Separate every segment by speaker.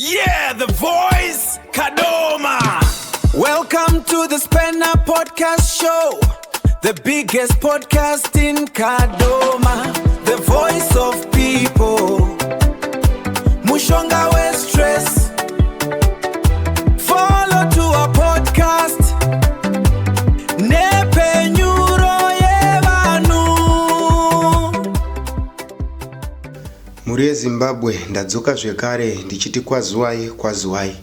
Speaker 1: Yeah, the voice, Kadoma. Welcome to the Spanner Podcast Show, the biggest podcast in Kadoma, the voice of people. Mushonga we stress. Follow to our podcast. Nepenyuro yevanhu.
Speaker 2: Mhuri yeZimbabwe, ndadzoka zvekare ndichiti kwaziwai, kwaziwai.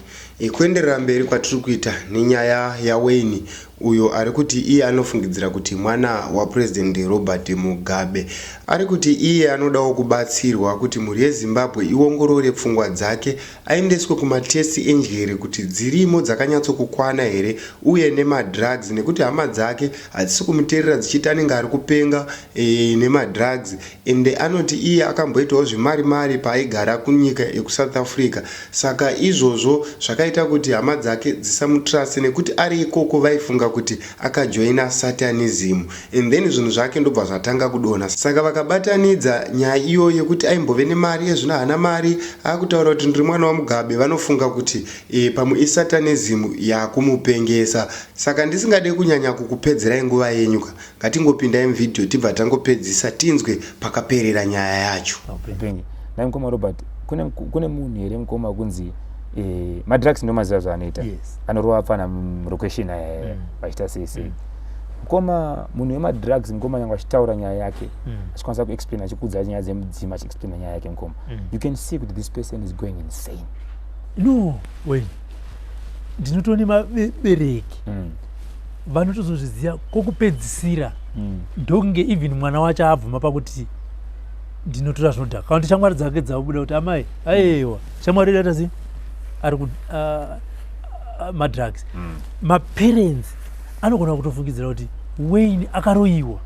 Speaker 2: Kuenderera mberi kwatiri kuita nenyaya yaWayne, uyo ari kuti iye anofungidzira kuti mwana waPurezidendi Robert Mugabe. Ari kuti iye anodawo kubatsirwa kuti mhuri yeZimbabwe iongorore pfungwa dzake, aendeswe kumatesti enjere kuti dzirimo dzakanyatsokukwana here uye nemadrugs, nekuti hama dzake hadzisi kumuteerera dzichiti anenge ari kupenga nemadrugs. Ende anoti iye akamboitawo zvimari mari paaigara kunyika yekuSouth Africa, saka izvozvo zvakaita kuti hama dzake dzisamutruste nekuti ari ikoko vaifunga kuti akajoina satanism, and then zvinhu zvake ndobva zvatanga kudonha. Saka vakabatanidza nyaya iyoyo yekuti aimbove nemari, yezvino haana mari, akutaura kuti ndiri mwana waMugabe, vanofunga kuti pamwe isatanism yakumupengesa. Saka ndisingade kunyanya kukupedzerai nguva yenyu ka, ngatingopindai muvhidhiyo tibva tangopedzisa tinzwe pakaperera nyaya yacho.
Speaker 3: Upengi nai mukoma Robert, kune munhu here mukoma kunzi madrugs ndomaziva zvaanoita?
Speaker 4: Yes.
Speaker 3: Anorova apfana mulocation aya vachiita sei sei. Mukoma, munhu wemadrugs mukoma, nyange achitaura nyaya yake, achikwanisa kuexplain, achikudza nyaya dzemudzima, achiexplaina nyaya yake mukoma, you can see kuti this person is going insane.
Speaker 4: No way, ndinotone vabereki vanotozozviziva kokupedzisira ndokunge even mwana wacho abvuma pakuti ndinotora zvinodhaka, kana kuti shamwari dzake dzabuda kuti amai, aiwa, shamwari yedu atasi ari ku madrugs. Maparents anogona kutofungidzira kuti Wayne akaroyiwa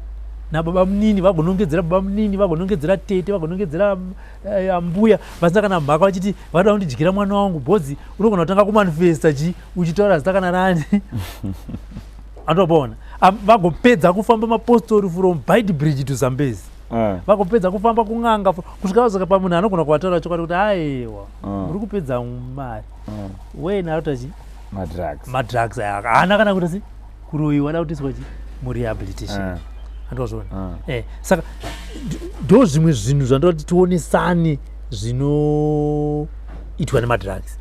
Speaker 4: nababa munini, vagonongedzera baba munini, vagonongedzera tete, vagonongedzera ambuya vasina kana mhaka, vachiti vada kundidyira mwana wangu. Bhodzi unogona kutanga kumanifesta chi uchitaura zita kana rani andopaona. Vagopedza kufamba mapostori from Beitbridge to Zambezi, vagopedza kufamba kun'anga kusvika vazoka pamunhu anogona kuvataura chokwadi kuti aiwa, muri kupedza mari. Wayne arikuta chi
Speaker 3: madrugs.
Speaker 4: Madrugs aya haana kana kuita se kuroyiwa, da kutoiswa chi murehabilitation. Andozvona. Saka ndo zvimwe zvinhu zvandoti tionesane zvinoitwa nemadrugs.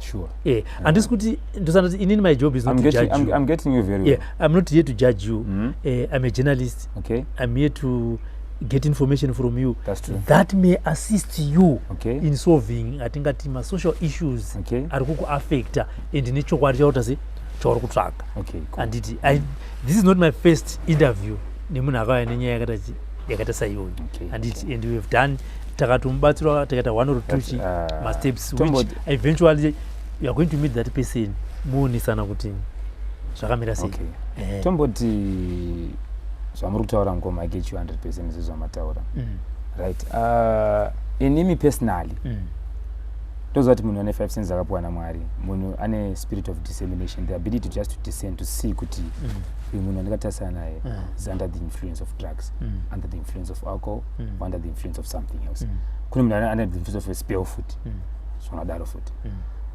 Speaker 4: Handisi kuti ndosandati inini my job is not
Speaker 3: I'm
Speaker 4: to
Speaker 3: getting,
Speaker 4: judge you.
Speaker 3: I'm getting you very well.
Speaker 4: Yeah, I'm not here to judge you. I'm a journalist. I'm here to get information from you
Speaker 3: That's true.
Speaker 4: that may assist you in solving atingati masocial issues ari kukuaffecta and nechokwadi chakuta se chauri kutsvaga.
Speaker 3: Okay, cool.
Speaker 4: Handiti this is not my first interview nemunhu akauya nenyaya yakaita yakaita saiyoyo. Handiti and we have done, takatomubatsira, takaita one or two chi masteps which eventually you are going to meet that person muonesana kuti zvakamira sei.
Speaker 3: Tomboti zvamuri kutaura mukoma, I get you 100% sezvamataura. Right, inimi personally, ndoziva kuti munhu ane five senses akapiwa naMwari, munhu ane spirit of dissemination, the ability just to discern, to see kuti uyu munhu andikatarisana naye is under the influence of drugs, under the influence of alcohol, or under the influence of something else. Kune munhu ane under the influence of a spell futi, zvakadaro futi.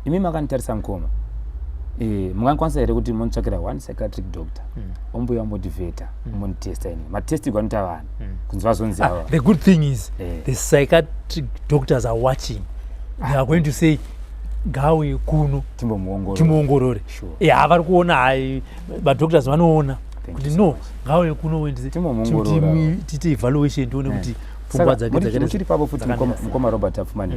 Speaker 3: Imi makanditarisa mukoma, mungakwanisa here kuti munitsvakira one psychiatric doctor ombuya ombondivheta, ombonditesta ini matestigwa anoita vanhu kunzi vazonzi
Speaker 4: Ah,
Speaker 3: ava?
Speaker 4: the good thing is the psychiatric doctors are watching. They are going to say ngauye kuno
Speaker 3: timbomuongorora.
Speaker 4: Timuongorore. Ya, vari kuona hai, madoctors vanoona
Speaker 3: Thank
Speaker 4: kuti
Speaker 3: you so
Speaker 4: no,
Speaker 3: much.
Speaker 4: ngauye kuno wendise
Speaker 3: Timbomuongorora.
Speaker 4: tiite evaluation, tione kuti pfungwa dzake dzakaita
Speaker 3: muchiri papo futi,
Speaker 4: dzakamira sei.
Speaker 3: Mukoma Robert Apfumani,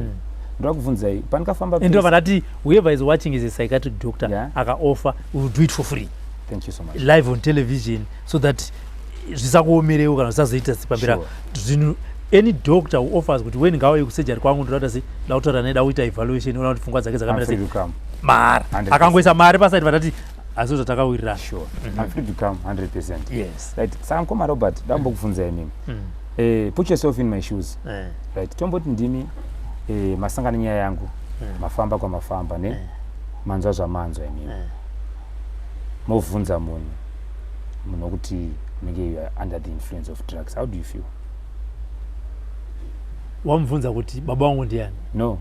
Speaker 3: ndoda kubvunzai pandikafamba
Speaker 4: And ndobva ndati whoever is watching is a psychiatric doctor, akaoffer, we will do it for free
Speaker 3: Thank you so much.
Speaker 4: live on television so that zvisakuomerewo kana zvisazoita sipambira zvinhu. Any doctor who offers kuti Wayne ngauye kusurgery kwangu, ndoda se da kutaura naye, da kuita evaluation, ona kuti pfungwa dzake dzakamira
Speaker 3: I'm free
Speaker 4: sei,
Speaker 3: to come.
Speaker 4: Mahara.
Speaker 3: 100%.
Speaker 4: Akangoisa mari pasaidi, vatati asi zvatakawirirana.
Speaker 3: Sure, I'm free to come 100%.
Speaker 4: Yes.
Speaker 3: Right, saka mukoma Robert, ndambokubvunzai imimi, put yourself in my shoes. Right, tomboti ndimi masangana nenyaya yangu, mafamba kwamafamba ne manzwa zvamanzwa imimi, movhunza munhu wokuti unenge you are under the influence of drugs, how do you feel?
Speaker 4: Wamubvunza kuti baba vangu ndiani?
Speaker 3: No.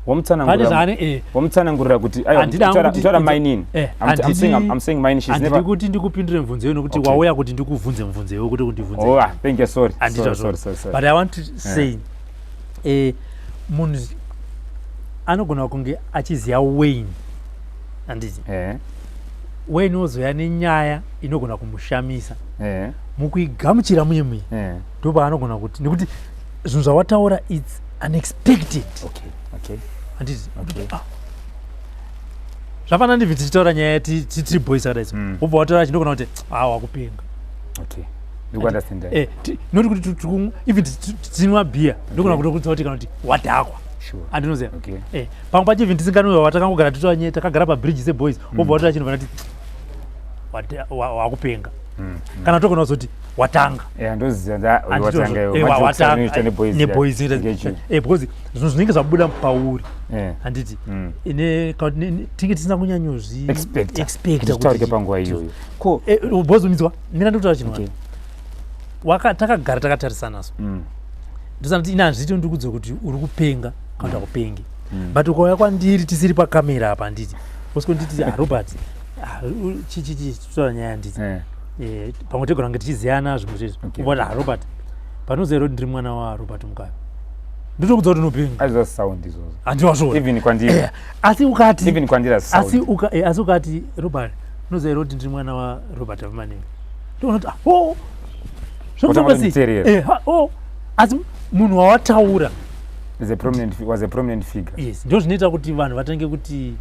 Speaker 3: Wamutsanangurira kuti aiwa mainini. I'm saying mine, she's
Speaker 4: never. Kuti ndikupindure mubvunzo iwe nokuti wauya kuti ndikubvunze mubvunzo iwe kuti kundibvunze.
Speaker 3: Oh, ah, thank you, sorry. Sorry, sorry, sorry, sorry.
Speaker 4: But I want to say munhu anogona kunge achiziva Wayne, handiti? Wayne ozoya nenyaya inogona kumushamisa. Mukuigamuchira muye muye ndopaanogona kuti, nekuti zvinhu zvawataura, it's unexpected. Handiti? Ah. Zvafanana ndibvi tichitaura nyaya tiri boys akadai so, wobva wataura chindogona kuti, "Ah, wakupenga."
Speaker 3: Ndikuunderstand.
Speaker 4: Not kuti even tichinwa bhiya, ndogona kutokudza kuti kana kuti wadhakwa. Andinoziva. Pamwe pacho even tisinganwiwa, watakangogara titoa nyaya, takagara pabridge seboys, wobva wataura chinhu vanati wakupenga, kana togona kuzoti watanga.
Speaker 3: Yeah, ndoziva watanga iwe. Majokes anoitwa neboys.
Speaker 4: Neboys.
Speaker 3: I get you.
Speaker 4: Because zvinhu zvinenge zvabuda pauri, handiti? Ine tinge tisina kunyanyozvi
Speaker 3: Expecta.
Speaker 4: Expecta.
Speaker 3: Zvitaurike panguva iyoyo. Ko
Speaker 4: Bozomidzwa, mina ndikutaura chinhu. Takagara takatarisana so, ndosana kuti ine handiti ndikudze kuti uri kupenga kana kuti hakupengi, but ukauya kwandiri tisiri pakamera apa, handiti, usiko nditi, "Ah, Robert, ah, chichichi totaura nyaya," handiti? Pamwe tegona kunge tichiziyana zvimwe zvezvo. Ubati, "Ah, Robert," panoziva kuti ndiri mwana waRobert Mugabe, ndotokudza kuti unopenga.
Speaker 3: Aizo sound izvozvo.
Speaker 4: Handiwazvona.
Speaker 3: Even kwandiri.
Speaker 4: Asi ukati
Speaker 3: Even kwandiri
Speaker 4: asi
Speaker 3: sound.
Speaker 4: Asi ukati, "Robert, unoziva here kuti ndiri mwana waRobert Avimanenga?" Ndoona kuti, ah, oh, zvokufamba sei?
Speaker 3: Kutonditeerera.
Speaker 4: Oh, asi munhu wawataura
Speaker 3: Is a prominent was a prominent figure.
Speaker 4: Yes, ndo zvinoita kuti vanhu vatange kuti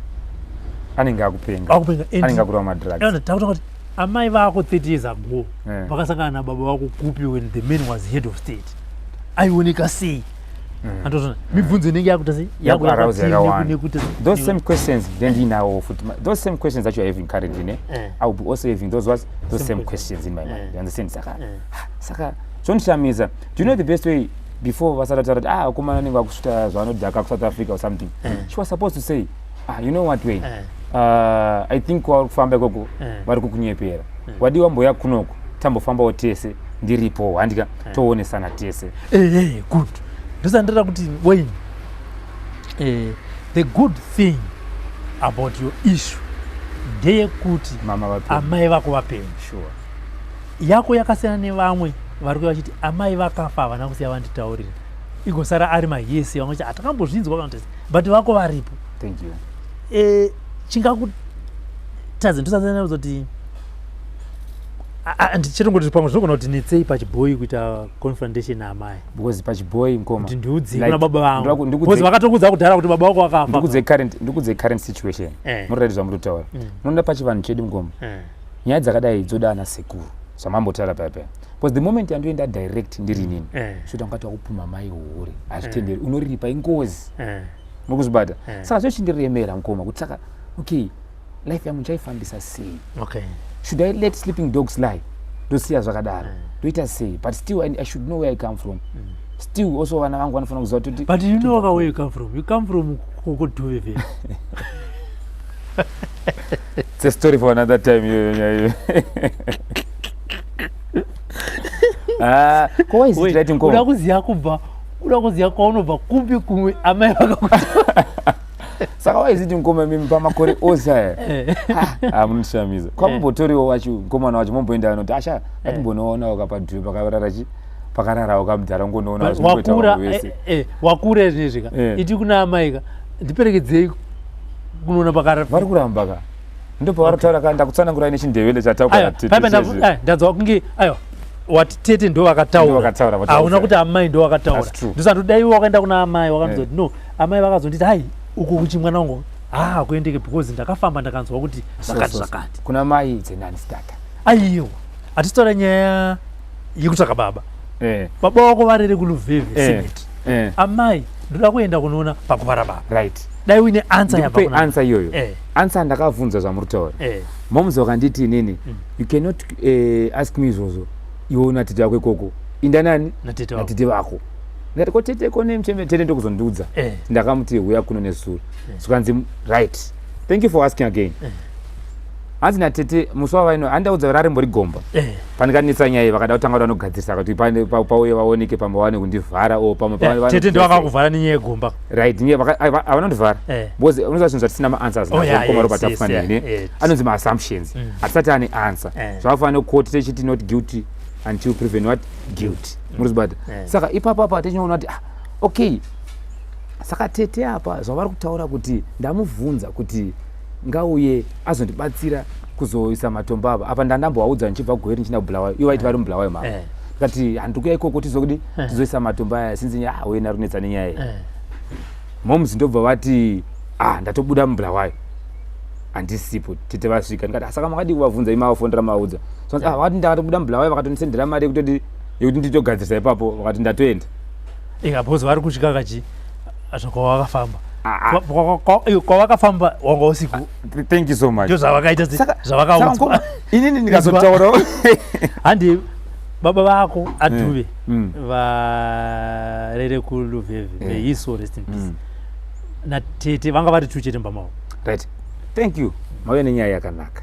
Speaker 3: Anenge akupenga.
Speaker 4: Akupenga.
Speaker 3: Anenge akurova madrugs.
Speaker 4: Takuta kuti amai vako 30 years ago vakasangana nababa vako kupi when the man was head of state? Aioneka sei? Andozvona mibvunzo inenge yakuita sei?
Speaker 3: Yakuarouse yakawanda.
Speaker 4: Nekuti
Speaker 3: Those same questions ndendinawo futi. Those same questions that you are having currently, ne? I will be also having those was those
Speaker 4: Same
Speaker 3: same questions in my mind. You understand? Saka saka zvondishamisa. Do you know the best way, before vasati vataura kuti, ah, vakomana vanenge vakusvita zvavanodhaka kuSouth Africa or something, she was supposed to say, "Ah, you know what, Wayne, I think kwauri kufamba ikoko vari kukunyepera. Wadiwa mboya kunoku, tambofambawo tese, ndiripo, handika toonesana tese."
Speaker 4: Good, ndosandira kuti, Wayne, the good thing about your issue ndeyekuti
Speaker 3: Mama vapenyu.
Speaker 4: Amai vako vapenyu. Yako yakasiyana nevamwe vari kuya vachiti amai vakafa, havana kusiya vanditaurira, igosara ari mahiyesi, vamwe vachiti hatakambozvinzwa kana kuti, but vako varipo.
Speaker 3: Thank you.
Speaker 4: Chingakutadza ndosasana kuzoti ndichetongoti pamwe zvinogona kuti netsei pachibhoi kuita confrontation naamai.
Speaker 3: Because pachibhoi, mukoma,
Speaker 4: kuti ndiudzei
Speaker 3: like,
Speaker 4: kuna baba vangu, because vakatokudza kudhara kuti baba vako vakafa.
Speaker 3: Ndikudze current situation. Murati zvamuri kutaura, unoona pachivanhu chedu, mukoma, nyaya dzakadai dzoda ana sekuru, zvamambotaura paya paya, because the moment yandoenda direct ndiri inini, zvota ungati wakupuma mai hure, hazvitenderi, unoriripa ingozi. Mukuzvibata? Saka zvochindiremera, mukoma, kuti saka, okay, life yangu ndichaifambisa sei? Should I let sleeping dogs lie, ndosiya zvakadaro, ndoita sei? But still I should know where I come from. Still also vana vangu vanofanira kuziva kuti
Speaker 4: But you know where you come from. You come from kokodhuveve.
Speaker 3: It's a story for another time iyoyo nyaya iyoyo. Ah, ko why is it right,
Speaker 4: Uda
Speaker 3: mukoma?
Speaker 4: Kuziva kubva, uda kuziva kwaunobva kupi, kumwe amai vakakuti.
Speaker 3: Saka why is it, mukoma, mimi pamakore ose aya, ah, munondishamisa, kwamumbotoriwo wacho mukomana wacho, momboenda anoti asha ngatimbonoonawo kapadhuve pakarara chi pakararawo kamudhara, ngonoonawo zvinongoita
Speaker 4: Wakura
Speaker 3: vanhu vese.
Speaker 4: Wakura izvezvi ka. Iti kuna amai ka, "Ndiperekedzei kunoona pakara."
Speaker 3: Vari kuramba ka, ndopavari kutaura ka, ndakutsanangurai nechindevele chataura.
Speaker 4: Aiwa, paipa ndanzwa kunge, aiwa, wati tete ndo
Speaker 3: Ndo
Speaker 4: vakataura.
Speaker 3: vakataura, vataura.
Speaker 4: Hauna kuti amai ndo vakataura.
Speaker 3: That's true.
Speaker 4: Ndosati dai iwe wakaenda kuna amai, wakanzwa kuti, "No, amai vakazonditi hai, uku kuchi mwana wangu ha kuendeke, because ndakafamba ndakanzwa kuti zvakati zvakati."
Speaker 3: Kuna mai it's a non-starter.
Speaker 4: Aiwa, hatitaura nyaya yekutsvaka baba. Baba wako varere kuLuvhevhe cemetery. Amai, ndoda kuenda kunoona pakuvara baba. Dai uine answer yabva
Speaker 3: Ndikupe
Speaker 4: kuna
Speaker 3: answer iyoyo. Answer ndakabvunza zvamuri kutaura. Moms wakanditi inini, "You cannot ask me izvozvo iwe una tete vako ikoko, inda nani?"
Speaker 4: Natete vako.
Speaker 3: Natete vako. Ndikati, "Ko tete kone muchembe?" Tete ndokuzondiudza. Ndakamuti, "Uya kuno nezuro." Zvikanzi, "Right, thank you for asking again." Hanzi natete musi wavaino handaudza rarimbori gomba. Pandikanetsa nyaya iyi vakada kutanga vanogadzirisa kuti pane pauye vaoneke pamwe vawane kundivhara o pamwe
Speaker 4: Tete ndovakakuvhara nenyaya yegomba.
Speaker 3: Right, nyaya havanondivhara. Because unoziva zvinhu zvatisina maanswers
Speaker 4: Oh, yeah,
Speaker 3: nazvo mukoma Robert
Speaker 4: yes,
Speaker 3: Tapfumaneyi,
Speaker 4: yeah,
Speaker 3: ne? Anonzi maassumptions. Hatisati ane answer. Zvakafanana nekoti techiti not guilty until proven what? Guilty. Murikuzvibata? Saka ipapo apa tichinoona kuti okay, saka tete apa zvavari kutaura kuti ndamubvunza kuti ngauye azondibatsira kuzoisa matombo apa, apa ndandambovaudza ndichibva Gweru ndichienda kuBulawayo, ivo vaiti vari muBulawayo mavo. Ndikati handiri kuuya ikoko tizokudi tizoisa matombo aya sinzi wena runetsa nenyaya iyi. Moms ndobva vati ndatobuda muBulawayo handisipo, tete vasvika. Ndikati saka makadii kuvabvunza imi mavafondera maudza? So, vakati ndakatobuda muBulawayo, vakatondisendera mari yekuti nditogadzirisa ipapo, vakati ndatoenda.
Speaker 4: Inga because vari kusvika kachi zvakwavakafamba. Kwavakafamba wanga usiku.
Speaker 3: Thank you so much.
Speaker 4: Ndizvo zvavakaita
Speaker 3: Saka
Speaker 4: zvavakaudzwa.
Speaker 3: Ngoma, inini ndikazotaurawo
Speaker 4: Handi baba vako aDhuve varere kuLuveve, may his soul rest in peace. Natete vanga vari two chete mumba mavo.
Speaker 3: Right, thank you, mauya nenyaya yakanaka.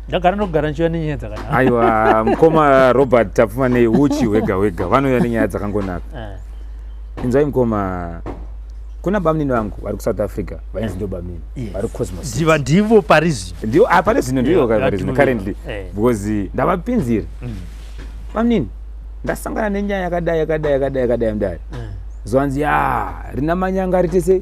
Speaker 4: Ndagara ndogara ndichiuya nenyaya dzakanaka.
Speaker 3: Aiwa, mukoma Robert Tapfumaneyi uchi hwega hwega vanouya nenyaya dzakangonaka. Inzwai mukoma, kuna bamunini vangu vari kuSouth Africa vainzi ndo bamunini vari kuCosmos.
Speaker 4: Ndiva ndivo pari zvino.
Speaker 3: Ndivo, pari zvino ndivo pari zvino
Speaker 4: Vatuve.
Speaker 3: Currently. Because ndavapinzira. Bamunini, ndasangana nenyaya yakadai yakadai yakadai yakadai mudare. Zvanzi ya rina manyanga ritese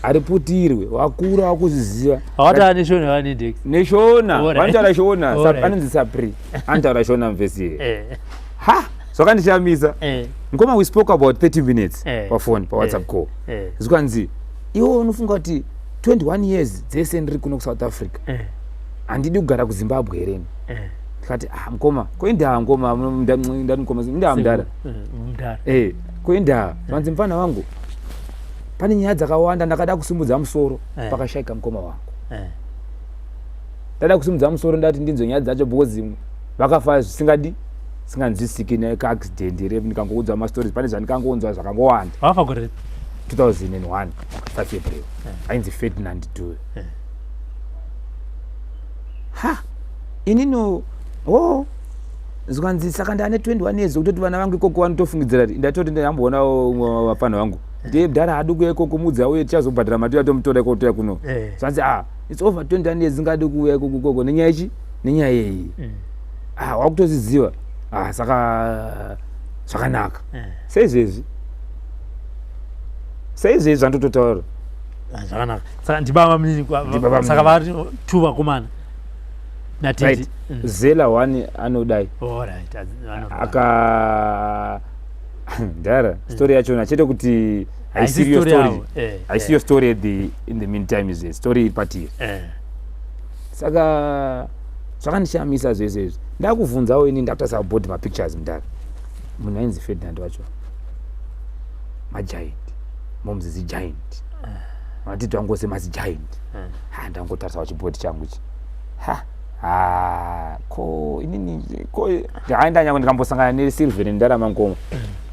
Speaker 3: hariputirwe, wakura wakuzviziva.
Speaker 4: Havataura neShona vanedex.
Speaker 3: Neshona. Vanotaura Shona. Anonzi Sapri anotaura Shona muvhesi. Ha, zvakandishamisa. Ngoma, we spoke about 30 minutes pafoni paWhatsApp call. Zvikanzi iwe unofunga kuti 21 years dzese ndiri kuno kuSouth Africa handidi kugara kuZimbabwe here? Ndikati mukoma, koindaa mukoma, ndati mukoma, indaa mudhara.
Speaker 4: Mudhara.
Speaker 3: Koindaa vanzi mufana wangu pane nyaya dzakawanda, ndakada kusimudza musoro pakashaika mukoma wangu. Ndada kusimudza musoro, ndati ndinzwe nyaya dzacho because vakafa zvisingadi singanzwisiki nekaaccident here, ndikangoudza mastories pane zvandikangonzwa zvakangowanda.
Speaker 4: Vakafa gore ripi?
Speaker 3: 2001 5 April. Ainzi Ferdinand Dube. Ha, inini o zvikanzi saka ndane 21 years kutoti vana vangu ikoko vanotofungidzira kuti ndatoti ndamboona vafana vangu ndiye mudhara haadi kuuya ikoko, mudzi auye tichazobhadhara mati atomutora ikoko toya kuno. Zvanzi it's over 21 years ngadi kuuya ikoko ikoko nenyaya ichi nenyaya yeyi. Wakutozviziva, saka zvakanaka. Seizvezvi zvandototaura.
Speaker 4: Zvakanaka, saka ndibaba munini.
Speaker 3: Ndibaba.
Speaker 4: Saka vari two vakomana natete.
Speaker 3: Right. Zela one anodai.
Speaker 4: Alright, vanorwara.
Speaker 3: Aka ndara story yachona chete kuti
Speaker 4: Haisi
Speaker 3: haisiriyo
Speaker 4: story
Speaker 3: story.
Speaker 4: yavo.
Speaker 3: Haisiyo story at the in the meantime is story iri patiri. Saka zvakandishamisa zvese izvi, ndakuvhunzawo ini, ndakutarisa body mapictures mudhara, munhu ainzi Ferdinand wacho magiant, momzi zigiant, matiti angose mazigiant. Ha, ndangotarisa chibody changu ichi, ha ha, ko inini ko ndakaenda nyange ndikambosangana nesilver nendarama ngoma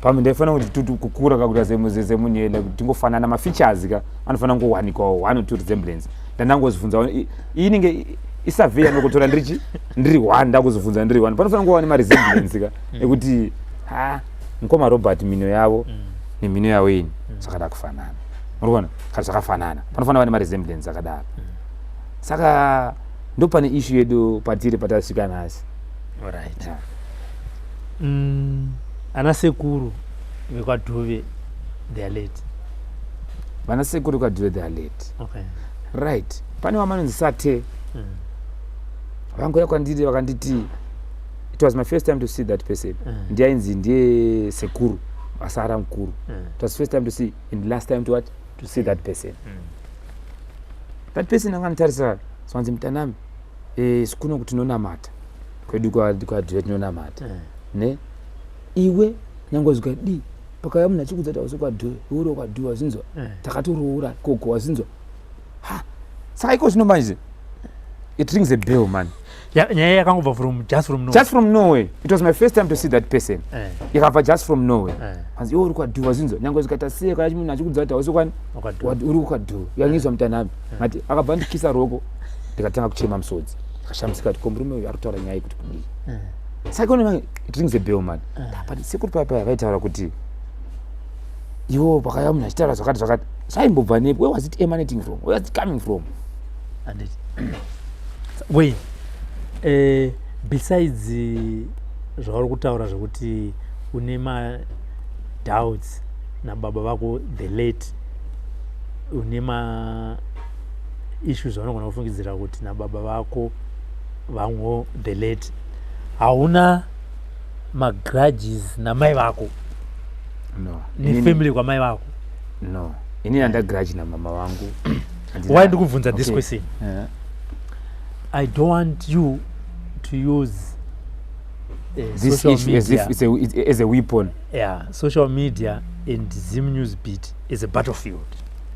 Speaker 3: pamwe ndaifanira kuti tutu kukura kakuita semunhu like tingofanana mafeatures ka anofanira kungowanikwawo one or two resemblance. Ndandangozvibvunza inenge isurvey yanokutora ndirichi ndiri one, ndakuzvibvunza ndiri one, panofanira kungowa nemaresemblance ka ekuti ha mukoma Robert mhino yavo nemhino yavo ini zvakada kufanana, muri kuona kana zvakafanana, panofanira kuva nemaresemblance akadaro. Saka ndo pane issue yedu patiri patasvika nhasi.
Speaker 4: Alright.
Speaker 3: Yeah.
Speaker 4: Ana sekuru vekwaDhuve, they are late.
Speaker 3: Vana sekuru vekwaDhuve, they are late. Right, pane vamanonzi Sate. Vangouya kwandiri vakanditi, it was my first time to see that person. Ndiye ainzi ndiye sekuru asara mukuru. It was first time to see and last time to what? To see that person. That person anganditarisa zvanzi, "Mutanami, sikuno kuti tinonamata kwedu kwaDhuve, tinonamata ne iwe nyange zvikadii, pakauya munhu achikudza kuti hausi kwaDhuve, iwe uri kwaDhuve, wazinzwa? Takatoroora koko, wazinzwa?" Ha, saka iko zvino manje it rings a bell, man.
Speaker 4: Nyaya yakangobva from just from nowhere.
Speaker 3: Just from nowhere. It was my first time to see that person. Ikabva just from nowhere. Hanzi iwe uri kwaDhuve, wazinzwa? Nyange zvikaita sei kana munhu achikudza kuti hausi kwani
Speaker 4: WakwaDhuve.
Speaker 3: Uri kwaDhuve, yanyiswa mutanami mati. Akabva ndikisa ruoko, ndikatanga kuchema musodzi. Akashamisika kuti ko murume uyu ari kutaura nyaya yekuti kudii. Saka une it rings a bell man. But sekuru paya vaitaura kuti iwo pakauya munhu achitaura zvakati zvakati zvaimbobva nepi? Where was it emanating from? Where was it coming from?
Speaker 4: Handiti. Wait. Besides zvauri kutaura zvekuti une madoubts nababa vako the late, une maissues aunogona kufungidzira kuti nababa vako vamwewo the late, hauna magrudges namai vako?
Speaker 3: No.
Speaker 4: Nefamily kwamai vako?
Speaker 3: No, inini handina grudge namama vangu.
Speaker 4: Why ndikubvunza this question? I don't want you to use
Speaker 3: this
Speaker 4: social
Speaker 3: issue as
Speaker 4: media
Speaker 3: if it's as a weapon.
Speaker 4: Yeah, social media and Zim News Beat is a battlefield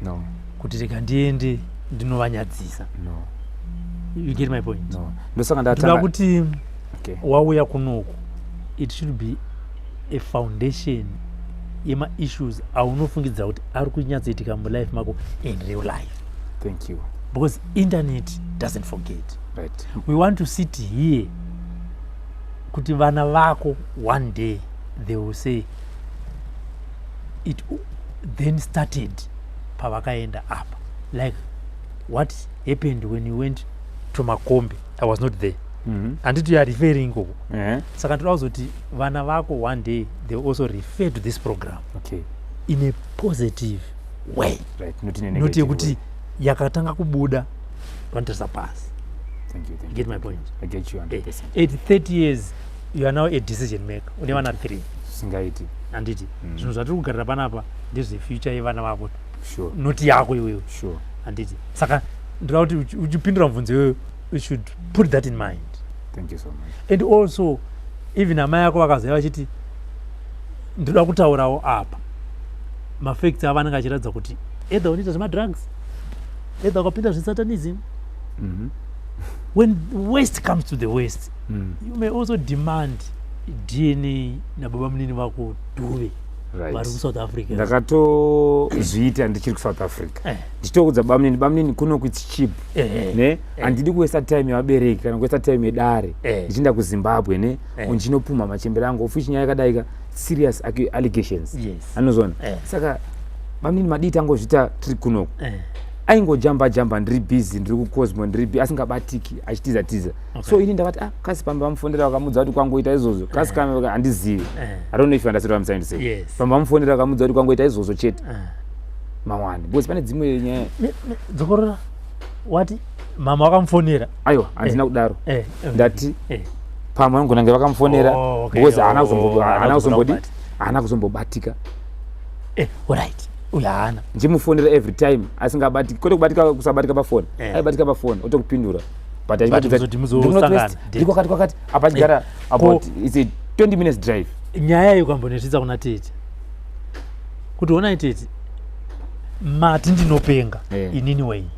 Speaker 3: No.
Speaker 4: kuti rega ndiende ndinovanyadzisa.
Speaker 3: No.
Speaker 4: You get my point?
Speaker 3: No, ndosaka
Speaker 4: ndoda
Speaker 3: ndatanga
Speaker 4: kuti wauya kunoku, it should be a foundation yemaissues aunofungidzira kuti ari kunyatsoitika mulife mako in real life,
Speaker 3: Thank you.
Speaker 4: Because internet doesn't forget. We want to sit here kuti vana vako one day they will say it then started pavakaenda apa, like what happened when you went to Makombe. I was not there. Handiti you are referring ikoko? Saka ndoda kuzoti vana vako one day they will also refer to this program in a positive way,
Speaker 3: Right, not in a
Speaker 4: not
Speaker 3: negative
Speaker 4: yekuti
Speaker 3: way.
Speaker 4: yakatanga kubuda vanotarisa pasi.
Speaker 3: Thank you, thank you.
Speaker 4: Get my point?
Speaker 3: I get you 100%.
Speaker 4: At 30 years you are now a decision maker, une vana 3.
Speaker 3: Singaiti.
Speaker 4: Handiti zvinhu zvatiri kugarira panapa ndezvefuture yevana vako, not yako iwewe. Handiti saka ndoda kuti uchipindura mubvunzo iwewe, you should put that in mind.
Speaker 3: Thank you so much.
Speaker 4: And also even amai ako vakazouya vachiti ndoda kutaurawo apa, mafacts avo anenge achiratidza kuti either unoita zvemadrugs, either wakapinda zvesatanism. When worst comes to the worst, you may also demand DNA nababa munini vako Dhuve vari kuSouth Africa.
Speaker 3: Ndakatozviita ndichiri kuSouth Africa, ndichitoudza bamunini, bamunini kunoku it's cheap, ne handidi kuwaster time yevabereki kana kuwaster time yedare. Ndichienda kuZimbabwe ne ndichinopumha machembere angu, of which nyaya yakadaika serious allegations. Anozona. Saka bamunini, madii tangozviita tiri kunoku? Aingojamba jamba, ndiri busy, ndiri kuCosmo, ndiri asingabatiki, achitiza tiza. So ini ndakati, ah, kasi pamba vamufonera vakamudza kuti kwangoita izvozvo, kasi kame handizivi. I don't know if you understand what I'm trying to say.
Speaker 4: Yes.
Speaker 3: Pamba vamufonera vakamudza kuti kwangoita izvozvo chete mawani, because pane dzimwe nyaya.
Speaker 4: Dzokorora, wati mama wakamufonera?
Speaker 3: Aiwa, handina kudaro. Ndati pamwe vanogona kunge vakamufonera, because haana
Speaker 4: haana
Speaker 3: haana kuzombodi
Speaker 4: kubata.
Speaker 3: Haana kuzombobatika.
Speaker 4: Alright, uyu haana.
Speaker 3: Ndichimufonera every time asingabatiki, kwete kubatika, kusabatika pafoni. Aibatika pafoni otokupindura, but
Speaker 4: But
Speaker 3: achikuudza
Speaker 4: kuzoti
Speaker 3: kuti,
Speaker 4: muzosangana,
Speaker 3: "Ndiri Northwest, ndiri kwakati kwakati," apa achigara about, it's a 20 minutes drive.
Speaker 4: Nyaya iyi ukambonetsitsa kuna tete kuti, onai tete, mati ndinopenga, inini Wayne,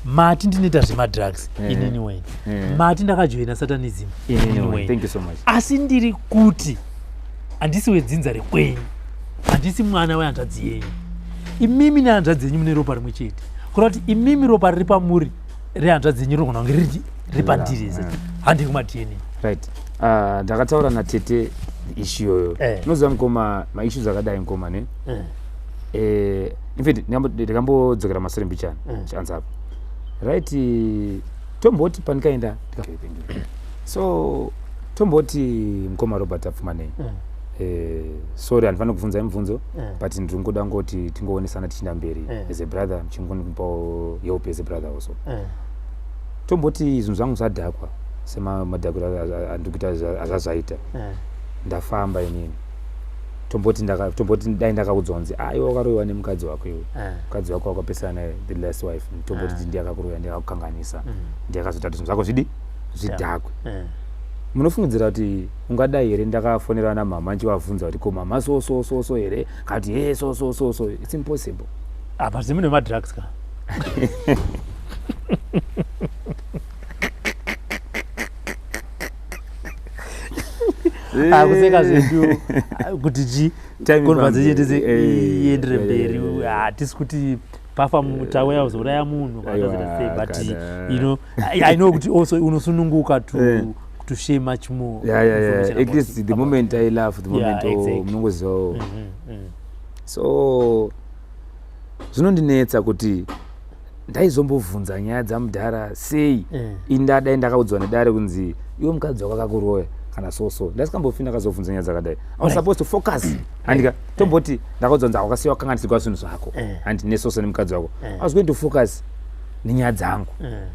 Speaker 4: mati ndinoita zvemadrugs, inini Wayne, mati ndakajoina satanism,
Speaker 3: inini
Speaker 4: inini
Speaker 3: Wayne.
Speaker 4: Wayne,
Speaker 3: Thank you so much.
Speaker 4: Asi ndiri kuti handisi wedzinza rekwenyu, handisi mwana wehanzvadzi yenyu. Imimi nehanzvadzi yenyu mune ropa rimwe chete, kureva kuti imimi ropa riri pamuri rehanzvadzi yenyu rinogona kunge riri pandiri. Handei kumaDNA.
Speaker 3: Right, ndakataura natete issue iyoyo. Unoziva mukoma, maissues akadai mukoma ne in fact ndikambodzokera mashure mbichana chianza apa, right? Tomboti pandikaenda, okay, thank you. So tomboti mukoma Robert apfumanei, sorry, handifaniri kubvunzai mubvunzo, but ndiri ngoda ngoti tingoonesana tichienda mberi as a brother, muchingonipawo help as a brother also. Tomboti zvinhu zvangu zvadhakwa semadhakiro andiri kuita azvazvaita, ndafamba inini, tomboti tomboti dai ndakaudzwa kunzi, aiwa, wakaroyiwa nemukadzi wako iwe, mukadzi wako wakapesana naye, the last wife, tomboti ndiye akakuroya, ndiye akakukanganisa, ndiye akazoita kuti zvinhu zvako zvidi zvidhakwe, munofungidzira kuti ungadai here ndakafonera namama ndichivabvunza kuti, ko mama, so so so so here, kati he, so so so so? It's impossible.
Speaker 4: Apa zvimune madrugs ka. Akuseka zvedu kuti chi
Speaker 3: Time
Speaker 4: conversation
Speaker 3: ifambe.
Speaker 4: tese iendere mberi.
Speaker 3: Eh.
Speaker 4: Hatisi kuti Pafa tauya kuzouraya munhu kana sei, but you know I know kuti also unosununguka to to share much more.
Speaker 3: Yeah. At least the moment I laugh, the moment, oh, munongozivawo. So zvinondinetsa kuti ndaizombobvunza nyaya dzamudhara sei. Indadai ndakaudzwa nedare kunzi iwe mukadzi wako akakuroya kana so ndasikambofi ndakazobvunza nyaya dzakadai. I was supposed to focus, handika? Tomboti ndakaudzwa kunzi wakasiya wakanganisigwa zvinhu zvako, handi, nesoso nemukadzi wako. I was going to focus nenyaya dzangu.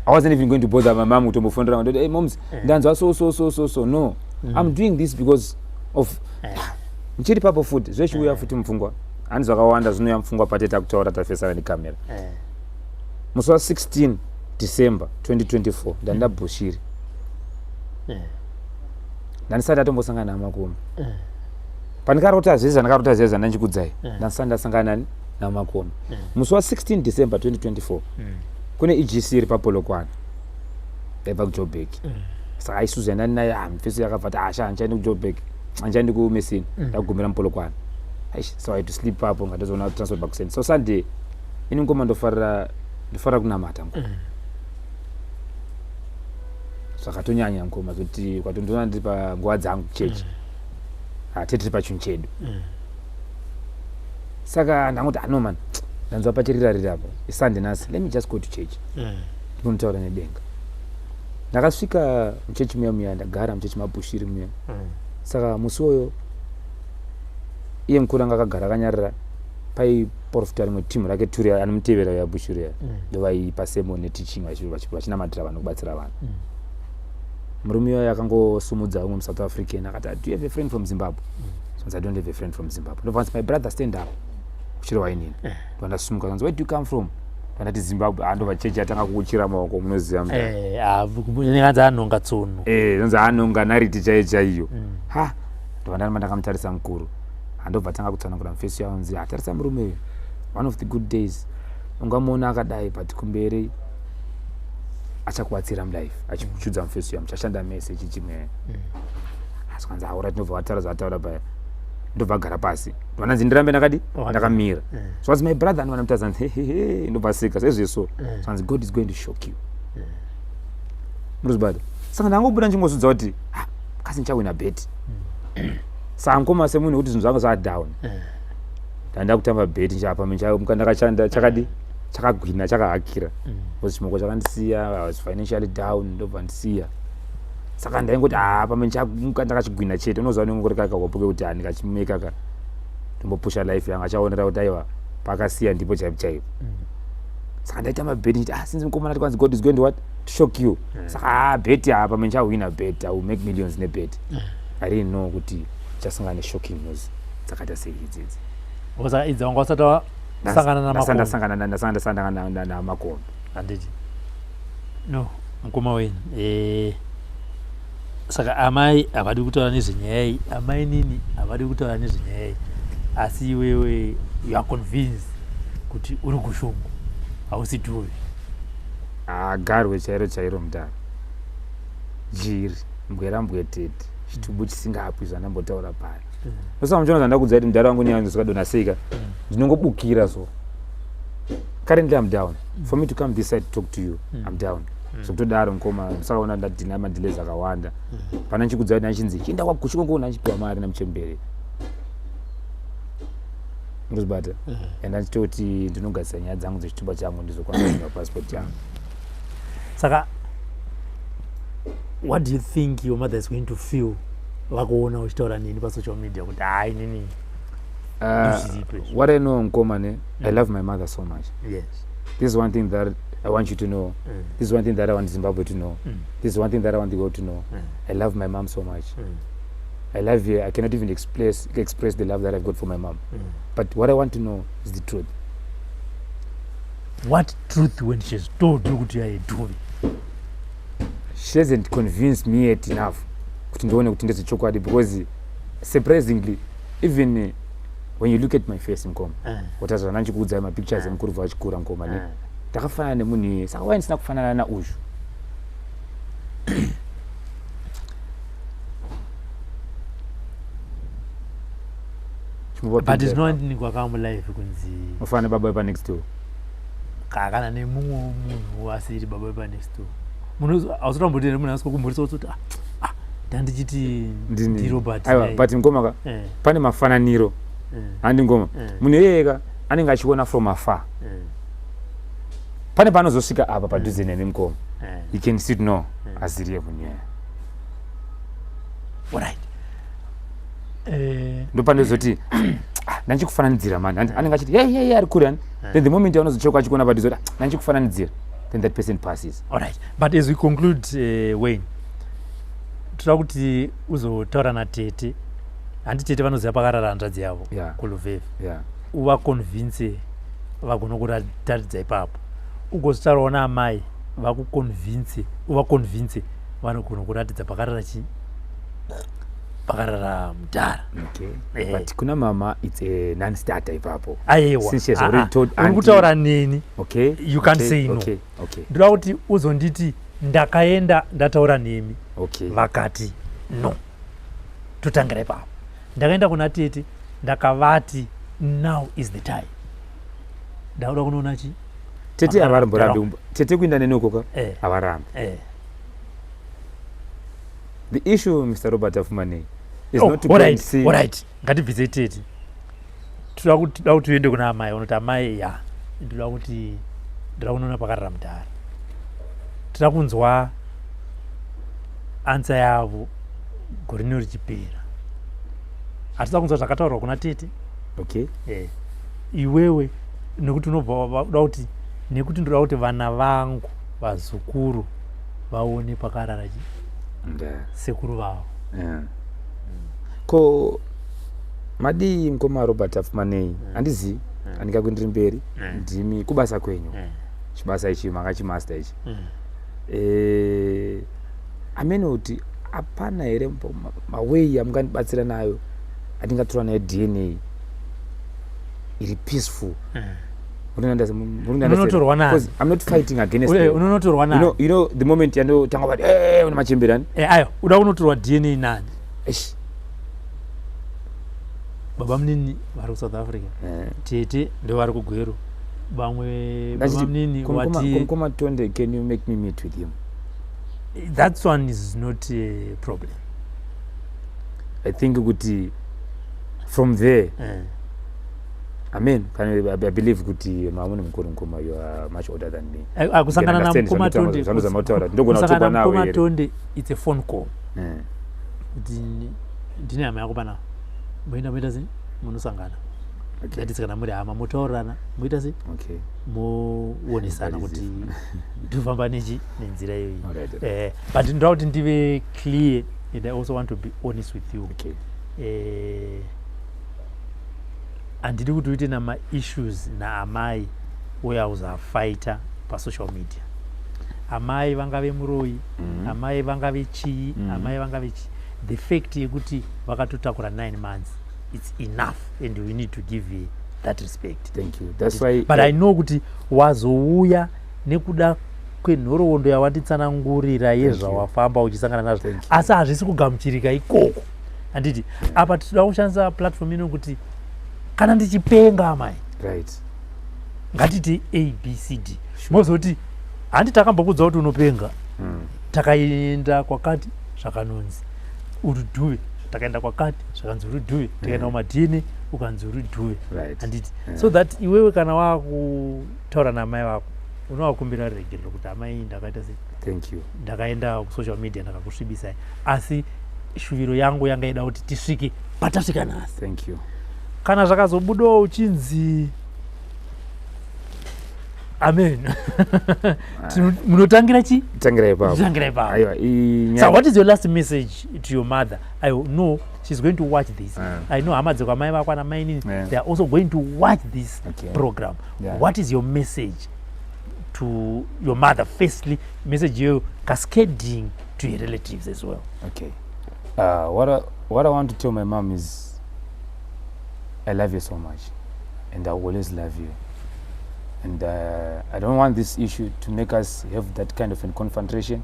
Speaker 3: I wasn't even going to bother my mom kutombofondera ndoti, "Hey moms, ndanzwa so so so so so." No, I'm doing this because of ndichiri papo futi zvechiuya futi mupfungwa, handi? Zvakawanda zvinouya mupfungwa pateta kutaura tafesana nekamera. Musi wa16 December 2024 ndanda Bushiri, ndandisati atombosangana naMakombe. Pandikarota zvese zvandakarota zviya zvandanchikudzai, ndandisati ndasangana nani? NaMakombe. Musi wa16 December 2024 kune EGC iri paPolokwane, ndaibva kuJobek. Saka isuzu yandani nayo, ah, mufeso yakabva ti, "Asha, handichaendi kuJobek, handichaendi kuMessina, ndakugumira muPolokwane." Aish, so I had to sleep papo, ngatozoona transport pakuseni. So Sunday ini ngoma ndofarira kunamata ngoma zvakatonyanya ngoma zoti kwatondiona ndiri panguva dzangu chechi, hate tiri pachinhu chedu. Saka ndangoti, "Ano man, ndanzwa pachirirarira apo, iSunday nhasi, let me just go to church ndinotaura nedenga." Ndakasvika muchechi muya muya, ndagara muchechi maBushiri muya. Saka musi woyo iye mukuru anga akagara akanyarara, paiprofita rimwe timu rake turi anomutevera yaBushiri ya, ndovaipa sermon neteaching, vachinamatira vanhu, kubatsira vanhu. Murume iyoyo akangosumudza umwe muSouth African akati, "Do you have a friend from Zimbabwe?" So I don't have a friend from Zimbabwe. Ndobva, "My brother, stand up," kuchireva inini. Ndobva ndasumuka. Kanzi, "Where do you come from?" Ndandati, "Zimbabwe." Andobva chechi yatanga kuuchira maoko, munoziva.
Speaker 4: Kanzi anhonga tsono.
Speaker 3: Nonzi anhonga nariti chaiyo chaiyo. Ha, ndobva ndaramba ndakamutarisa mukuru. Handobva tanga kutsanangura mufesi yawo, nzi, "Hatarisa murume uyu, one of the good days ungamuona akadai, but kumberi achakubatsira mulife," achikuchudza mufesi yawo, muchashanda mese chichimwe. Asi kwanzi aura, tinobva wataura zvataura paya, ndobva agara pasi. Ndobva ndirambe ndakadi ndakamira. So anzi, "My brother," andova ndamutadza, hehehe, ndobva seka sezveso. So anzi, "God is going to shock you." Murikuzvibata? Saka ndangobuda ndichingozvidza kuti, "Ah, kasi ndichawina beti." Saka mukoma, semunhu wekuti zvinhu zvangu zvadown, ndanda kutamba beti, nchapa ndakashanda chakadi chakagwina chakahakira, because chimoko chakandisiya. I was financially down, ndobva ndisiya. Saka ndaingoti, "Ah, pamwe ndichamuka ndakachigwina chete." Unoziva nengori kakahopo kekuti, "Ah, ndikachimeka ka ndombopusha life yangu," achaonera kuti aiwa, pakasiya ndipo chaipo chaipo. Saka ndaita mabheti ndichiti, "Ah, since mukomana ati kwanzi God is going to what? To shock you, saka, ah, beti apa pamwe ndichahwina bet, I will make millions nebet." I didn't know kuti ndichasangana neshocking news dzakaita sei idzidzi.
Speaker 4: Saka idzi wanga usati wasangana naMakombe?
Speaker 3: Ndasangana naMakombe.
Speaker 4: Handiti? No, mukoma wenyu, saka amai havadi kutaura nezvenyaya iyi, amai nini havadi kutaura nezvenyaya iyi, asi iwewe you are convinced kuti uri Gushungo, hausi Dhuvi.
Speaker 3: Agarwe chairo chairo, mudhara, jiri mbwerambwetete, chitubu chisingapwi zvandambotaura paya. Nosaka muchiona zvandakudza kuti mudhara wangu neyanzvikadonha seika, ndinongobukira. So currently I'm down. For me to come this side to talk to you, I'm down zvekutodaro mukoma. Musakaona ndadhina madelays akawanda pana nchikudza kuti ndachinzi chienda kwaGushungo, ndachipiwa mari namuchembere, murikuzvibata? And achitoti ndinogadzisa nyaya dzangu dzechitumba changu, ndizokwanisa kunyora passport yangu.
Speaker 4: Saka what do you think your mother is going to feel vakuona uchitaura neni pasocial media kuti hai, nini ndozviripo izvi?
Speaker 3: What I know, mukoma ne, I love my mother so much. This is one thing that I want you to know. This is one thing that I want Zimbabwe to know. This is one thing that I want the world to know. I love my mom so much. I love her. I cannot even express the love that I've got for my mom. But what I want to know is the truth.
Speaker 4: What truth, when she's told you kuti yaye Dhuvi?
Speaker 3: She hasn't convinced me yet enough kuti ndione kuti ndezvechokwadi, because surprisingly, even when you look at my face, mukoma, wataza zvandachikuudzai, mapictures emukuru vachikura, mukoma ne, ndakafanana nemunhu iyeye. Saka wai ndisina kufanana nauzhu?
Speaker 4: But zvinowandini kwakamulife kunzi
Speaker 3: Ufanana baba wepanext door.
Speaker 4: Kana nemumwe munhu asiri baba vepanext door, hausatamboti here munhu asiko kumhurisa kuti, "Ah, ah, ndandichiti ndiRobert."
Speaker 3: Aiwa, but ngoma ka, pane mafananiro. Handi ngoma? Munhu iyeyeka anenge achiona from afar. Pane paanozosvika apa padhuze nemi, mukoma, you can see, no, asiriye munhu iyeye.
Speaker 4: Alright.
Speaker 3: Ndopanozoti, "Ah, ndanchikufananidzira mani." Anenge achiti, "Hey, hey, ari kure." Ani then the moment yaanozocheuka achikuona padhuze kuti, "Ah, ndanchikufananidzira," then that person passes.
Speaker 4: Alright, but as we conclude, Wayne, toda kuti uzotaura natete. Handi tete vanoziva pakarara hanzvadzi yavo kuLuveve?
Speaker 3: Yeah.
Speaker 4: Uvaconvince vagone kurataridza ipapo. Ugozotaurawo naamai, vakuconvince, uvaconvince vanogona kuratidza pakarara chi pakarara mudhara.
Speaker 3: Okay.
Speaker 4: Eh.
Speaker 3: But kuna mama it's a non-starter ipapo.
Speaker 4: Aiwa.
Speaker 3: Since she has already told
Speaker 4: Uri
Speaker 3: auntie.
Speaker 4: kutaura neni.
Speaker 3: Okay.
Speaker 4: You can't
Speaker 3: Okay,
Speaker 4: say no.
Speaker 3: Okay.
Speaker 4: Ndoda kuti uzonditi, "Ndakaenda, ndataura nemi, vakati no." Totangira ipapo. "Ndakaenda kuna tete, ndakavati now is the time, ndakuda kunoona chi."
Speaker 3: Tete havaramborambi. Tete kuinda neni uko ka, havarambi. The issue, Mr Robert Afumanei, is
Speaker 4: Oh,
Speaker 3: not to go and
Speaker 4: alright,
Speaker 3: see.
Speaker 4: Alright, ngatibvise tete. Toda kuti uende kuna amai, unoti, "Amai, ya, ndoda kuti ndoda kunoona pakarara mudhara." Toda kunzwa answer yavo gore rino richipera. Hatida kunzwa zvakataurwa kuna tete. Iwewe nekuti unobva uda kuti, nekuti ndoda kuti vana vangu, vazukuru, vaone pakarara chi sekuru vavo.
Speaker 3: Yeah. Ko madii, mukoma Robert Afumanei? Handizivi, handingakuenderi mberi. Ndimi kubasa kwenyu, chibasa ichi makachimaster ichi. Amene kuti hapana here maway amungandibatsira nayo atingatora nayo DNA iri peaceful?
Speaker 4: Unonotorwa nani?
Speaker 3: I'm not fighting against them.
Speaker 4: Unonotorwa nani?
Speaker 3: You know the moment yandotanga vati, "Eh, une machemberani."
Speaker 4: Ayo, uda kunotorwa DNA nani?
Speaker 3: Eish.
Speaker 4: Baba munini vari kuSouth Africa, tete ndo vari kuGweru, vamwe baba
Speaker 3: Ndachiti,
Speaker 4: munini wati.
Speaker 3: Mukoma Tonde, can you make me meet with him?
Speaker 4: That one is not a problem.
Speaker 3: I think kuti from there, amen, can I believe kuti mamune mukuru, mukoma, you are much older than me.
Speaker 4: Kusangana
Speaker 3: You can understand.
Speaker 4: namukoma Tonde,
Speaker 3: Zvandozama ndogona
Speaker 4: kusangana
Speaker 3: kutogwa nawe
Speaker 4: namukoma
Speaker 3: here.
Speaker 4: Tonde, it's a phone call kuti, "Ndine hama yako panapa." Moenda, moita sei, munosangana. That is kana muri hama, motaurirana, moita sei, moonesana
Speaker 3: That is
Speaker 4: kuti tofamba nechi nenzira iyoyi.
Speaker 3: Alright.
Speaker 4: But ndoda kuti ndive clear and I also want to be honest with you. Handidi kuti uite namaissues naamai uya uzafaita pasocial media. Amai vangave muroyi, amai vangave chii, amai vangave chii, the fact yekuti vakatotakura 9 months, it's enough and we need to give her that respect.
Speaker 3: Thank you, that's why.
Speaker 4: But I know kuti wazouya nekuda kwenhoroondo yawanditsanangurira yezvawafamba uchisangana nazvo.
Speaker 3: Thank you.
Speaker 4: Asi hazvisi kugamuchirika ikoko, handiti? Apa tinoda kushandisa platform ino kuti kana ndichipenga, amai, ngatiti ABCD, mozoti, "Handi takambokudza kuti unopenga? Takaenda kwakati, zvakanonzi uri dhuve. Takaenda kwakati, zvakanzi uri dhuve. Takaenda kumaDNA, ukanzi uri dhuve." Handiti? So that iwewe kana wakutaura naamai vako, unovakumbira ruregerero kuti, "Amai, ndakaita sei?
Speaker 3: Thank you.
Speaker 4: Ndakaenda kusocial media, ndakakusvibisai, asi shuviro yangu yanga ida kuti tisvike patasvika nhasi."
Speaker 3: Thank you.
Speaker 4: Kana zvakazobudawo uchinzi amen, munotangira chi?
Speaker 3: Tangira ipapo.
Speaker 4: Tangira ipapo.
Speaker 3: Aiwa.
Speaker 4: So what is your last message to your mother? I know she's going to watch this. I know hama dzekwamai vako, ana mainini, they are also going to watch this program. What is your message to your mother firstly, message iyoyo cascading to your relatives as well?
Speaker 3: Okay, what I want to tell my mom is I love you so much and I will always love you, and I don't want this issue to make us have that kind of a confrontation.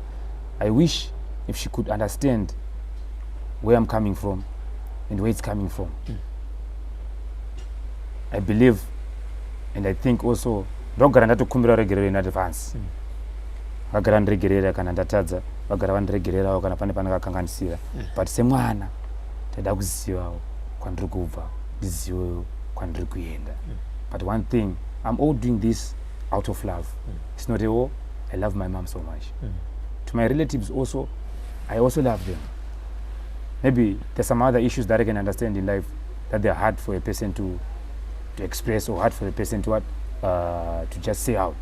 Speaker 3: I wish if she could understand where I'm coming from and where it's coming from. I believe and I think also Ndogara ndatokumbira regerero in advance. Vagara vandiregerera kana ndatadza, vagara vandiregererawo kana pane pandakakanganisira. But semwana ndaida kuzivawo kwandiri kubva, ndizivewo kwandiri kuenda. But one thing, I'm all doing this out of love. It's not a war. I love my mom so much. To my relatives also, I also love them. Maybe there's some other issues that I can understand in life that they're hard for a person to express or hard for a person to what to just say out.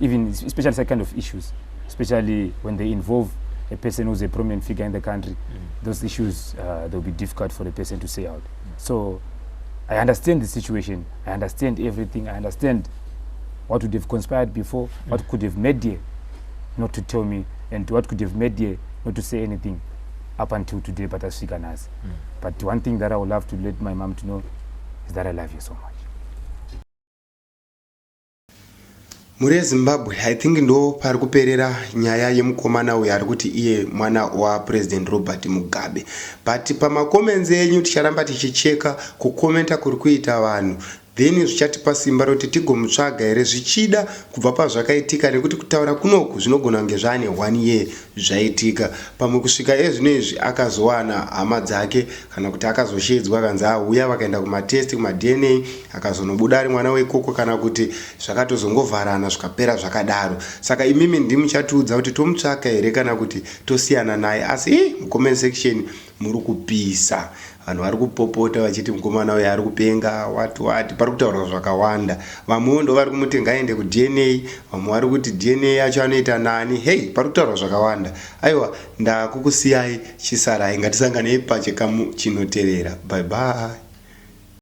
Speaker 3: Even especially such kind of issues, especially when they involve a person who's a prominent figure in the country, those issues, they'll be difficult for the person to say out. So I understand the situation. I understand everything. I understand what would have conspired before, what could have made her not to tell me, and what could have made her not to say anything up until today, but asvika nhasi. But one thing that I would love to let my mom to know is that I love you so much.
Speaker 2: Mhuri yeZimbabwe, I think ndo pari kuperera nyaya yemukomana uyu ari kuti iye mwana waPresident Robert Mugabe. But pamacomments enyu ticharamba tichicheka kukomenta kuri kuita vanhu, then zvichatipa simba rekuti tigomutsvaga here zvichida kubva pazvakaitika, nekuti kutaura kunoku zvinogona kunge zvaane one year zvaitika. Pamwe kusvika ezvino izvi akazowana hama dzake, kana kuti akazoshedzwa akanzi auya, vakaenda kumatest, kumaDNA, akazonobuda ari mwana wekoko, kana kuti zvakatozongovharana zvikapera zvakadaro. Saka imimi ndimuchatiudza kuti tomutsvaka here kana kuti tosiyana naye. Asi mucomment section muri kupisa, vanhu vari kupopota vachiti mukomana uyu ari kupenga, wati wati. Pari kutaurwa zvakawanda. Vamwewo ndo vari kumuti ngaende kuDNA, vamwe vari kuti DNA yacho anoita nani. Hei, pari kutaurwa zvakawanda. Aiwa, ndakukusiyai, chisarai. Ngatisanganei pachikamu chinotevera. Bye bye.